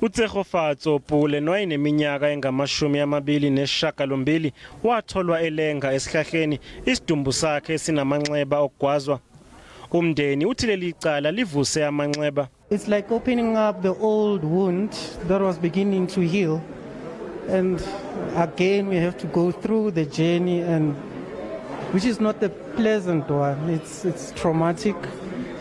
UTshegofatso Pule nowayeneminyaka engama-28 watholwa elenga esihlahleni, isidumbu sakhe sinamanxeba okugwazwa. Umndeni uthi leli cala livuse amanxeba. It's like opening up the old wound that was beginning to heal. And again, we have to go through the journey, and which is not a pleasant one. It's traumatic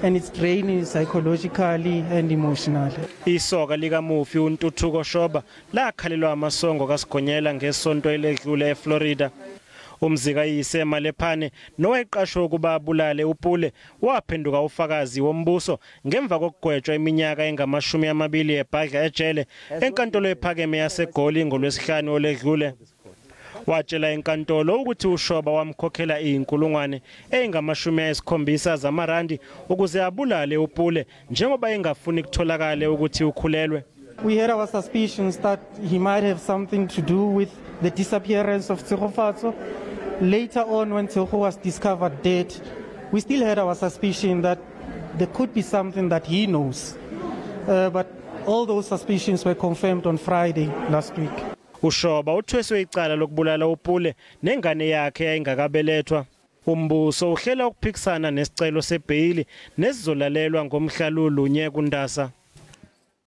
and it's draining psychologically and emotionally. Isoka likamufi uNtuthuko Shoba lakhalelwa amasongo kaSigonyela ngesonto eledlule eFlorida. Umzikayise Malephane nowayeqashwe ukuba abulale uPule waphenduka ufakazi wombuso ngemva kokugwetshwa iminyaka engama-20 ebhadla ejele enkantolo ephakeme yaseGoli ngolwesihlanu oledlule. Watshela inkantolo ukuthi uShoba wamkhokhela 7,700 zamarandi ukuze abulale uPule njengoba engafuni kutholakale ukuthi ukhulelwe. We had our suspicions that he might have something to do with the disappearance of Tshegofatso. Later on, when Tshego was discovered dead, we still had our suspicion that there could be something that he knows. But all those suspicions were confirmed on Friday last week. UShoba uthweswe icala lokubulala uPule nengane yakhe yayingakabelethwa. Umbuso uhlela ukuphikisana nesicelo sebheyili nesizolalelwa ngomhla lulunye kuNdasa.